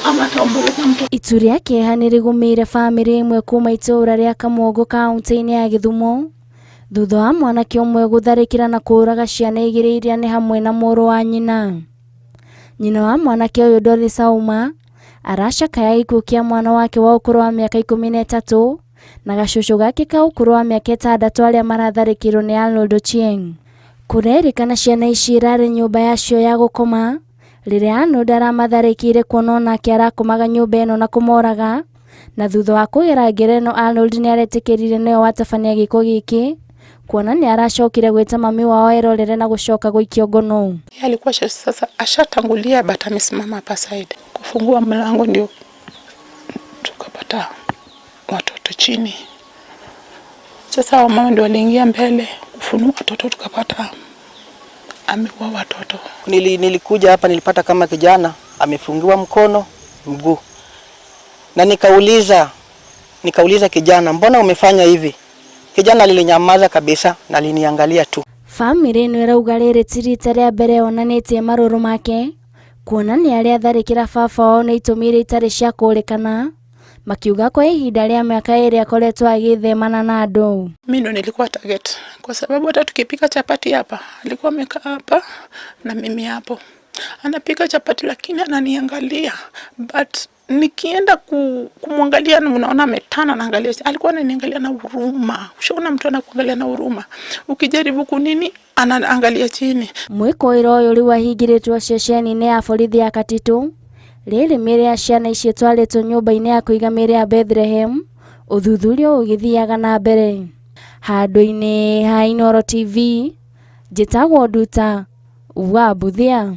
Ama ataomboleza mtoto. Itu rĩa kĩeha nĩ rĩgũmĩire bamĩrĩ ĩmwe kuma itũũra rĩa Kamwongo kaunti-inĩ ya Gĩthumo thutha wa mwanake ũmwe gũtharĩkĩra na kũũraga ciana igĩrĩ iria nĩ hamwe na mũrũ wa nyina. Nyina wa mwanake ũyũ Doris Auma aracakaya gĩkuũ kĩa mwana wake wa ũkũrũ wa mĩaka 13 na gacũcũ gake ka ũkũrũ wa mĩaka 6 arĩa maratharĩkĩirwo nĩ Arnold Ochieng. Kũrerĩkana ciana ici irarĩ nyũmba yacio ya gũkoma rĩrĩa Arnold aramatharĩkĩire kuona onake arakomaga nyũmba ĩno na kũmoraga, na thutha wa kũgera ngero ĩno Arnold nĩ aretĩkĩrire nĩwe watabania gĩko gĩkĩ kuona nĩ aracokire gwĩta mami wao erorere na gũcoka gũikio ngono. Yeye alikuwa sasa ashatangulia but amesimama hapa side. Kufungua mlango ndio tukapata watoto chini. Sasa wamama ndio waliingia mbele kufunua watoto, tukapata ameua watoto. Nilikuja hapa nilipata kama kijana amefungiwa mkono mguu, na nikauliza kijana, mbona umefanya hivi? Kijana alininyamaza kabisa na aliniangalia tu. Bamĩrĩ ĩno ĩrauga rĩrĩ ti rita rĩa mbere onanĩtie marũrũ make kuona nĩ arĩa atharĩkĩra baba wao na itũmi iria itarĩ cia kũrĩkana, makiuga kwa ihinda rĩa mĩaka 2 akoretwo agĩthemana na andũ. Mimi ndo nilikuwa target kwa sababu hata tukipika chapati hapa alikuwa amekaa hapa na mimi hapo, anapika chapati lakini ananiangalia, but nikienda kumwangalia unaona ametana naangalia, alikuwa ananiangalia na huruma. Ushaona mtu anakuangalia na huruma, ukijaribu kunini anaangalia chini. Mwĩkũĩrwo ũyũ rĩu ahingĩrĩtwo ceceni-inĩ ya borithi ya Katitũ. Rĩrĩ mĩĩrĩ ya ciana ici ĩtwarĩtwo nyũmba-inĩ ya kũiga mĩĩrĩ ya Bethlehem, ũthuthuria ũgĩthiaga na mbere. Handũ-inĩ ha Inooro TV, njĩtagwo Nduta wa Mbuthia.